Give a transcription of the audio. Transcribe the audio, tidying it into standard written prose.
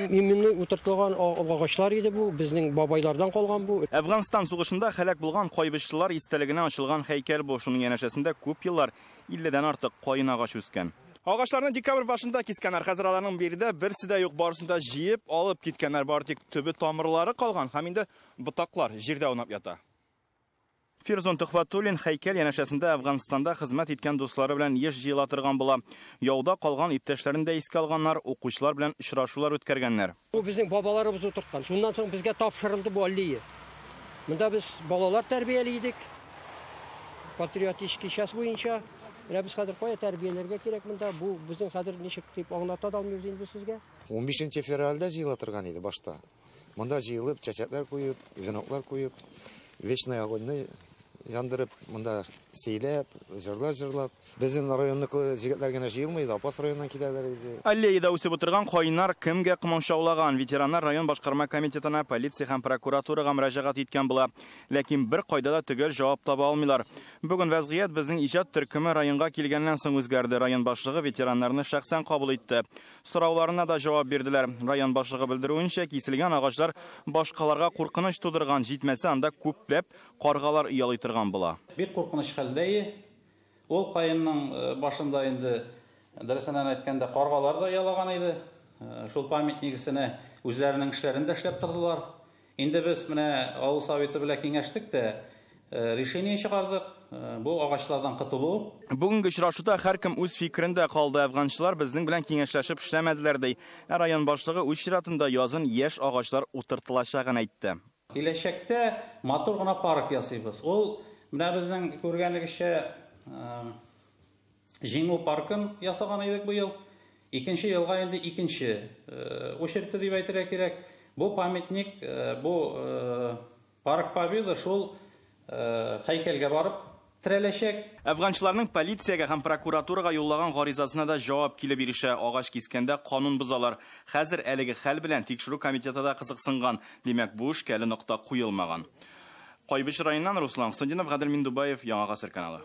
Именно утыртылган агачлар иде бу, безнең бабайлардан калган бу. Әфганстан сугышында һәлак булган кайбычлылар истәлегенә ачылган һәйкәл бу. Шуның янәшәсендә күп еллар 50-дән артык каен агачы үскән. Агачларны декабрь башында кискәннәр. Хәзер аларның биредә берсе дә юк, барысын да җыеп алып киткәннәр. Бары тик төбе тамырлары калган һәм инде ботаклар җирдә аунап ята. Фирзон Төхвәтуллин һәйкәл янәшәсендә Әфганстанда хезмәт иткән дуслары белән еш җыела торган була. Яуда калган иптәшләрен дә искә алганнар, укучылар белән очрашулар үткәргәннәр. Бу безнең бабаларыбыз утырткан. Шуннан соң безгә тапшырылды бу аллея. Монда без балалар тәрбияли идек. Патриотический час буенча. Менә без хәзер кая тәрбияләргә кирәк монда? Бу безнең хәзер ничек дип аңлата да алмыйбыз инде сезгә. 15 февральдә җыела торган иде башта. Монда җыелып, чәчәкләр куеп, веноклар куеп, вечный огоньны яндырып, монда сөйләп, җырлар җырлап. Безнең районныкы җегетләр генә җыелмый иде, Апас районыннан киләләр иде. Аллеяда үсеп утырган каеннар кемгә комачаулаган? Ветераннар район башкарма комитетына, полиция һәм прокуратурага мөрәҗәгать иткән була. Ләкин бер кайда да төгәл җавап таба алмыйлар. Бүген вәзгыять безнең иҗат төркеме районга килгәннән соң үзгәрде. Район башлыгы ветераннарны шәхсән кабул итте. Сорауларына да җавап бирделәр. Район башлыгы белдерүенчә, киселгән агачлар башкаларга куркыныч тудырган, җитмәсә анда күпләп каргалар оялый торган була. Бик куркыныч хәлдә. Ул каенның башында инде дөресеннән әйткәндә каргалар да ялаган иде. Шул памятнигесенә үзләренең эшләрен дә эшләп тордылар. Инде без менә авыл советы белән киңәштек тә, решение чыгардык. Бу агачлардан котылу. Бүгенге очрашуда һәркем үз фикерендә калды. Әфганчылар безнең белән киңәшләшеп эшләмәделәр ди. Ә район башлыгы үз чиратында язын яшь агачлар утыртылачагын әйтте. Киләчәктә матур гына парк ясыйбыз. Ул менә безнең күргәнегезчә Җиңү паркын ясаган идек быел. Икенче елга инде икенче очередьте дип әйтергә кирәк. Бу памятник, бу парк Победы шул һәйкәлгә барып терәләчәк. Әфганчыларның полициягә һәм прокуратурага юллаган гаризасына да җавап килеп ирешә. Агач кискәндә канун бозалар. Хәзер әлеге хәл белән тикшерү комитеты да кызыксынган. Димәк, бу эшкә әле нокта куелмаган. Кайбыч районыннан Руслан Хусендинов, Гадел Миндубаев, Яңа Гасыр каналы.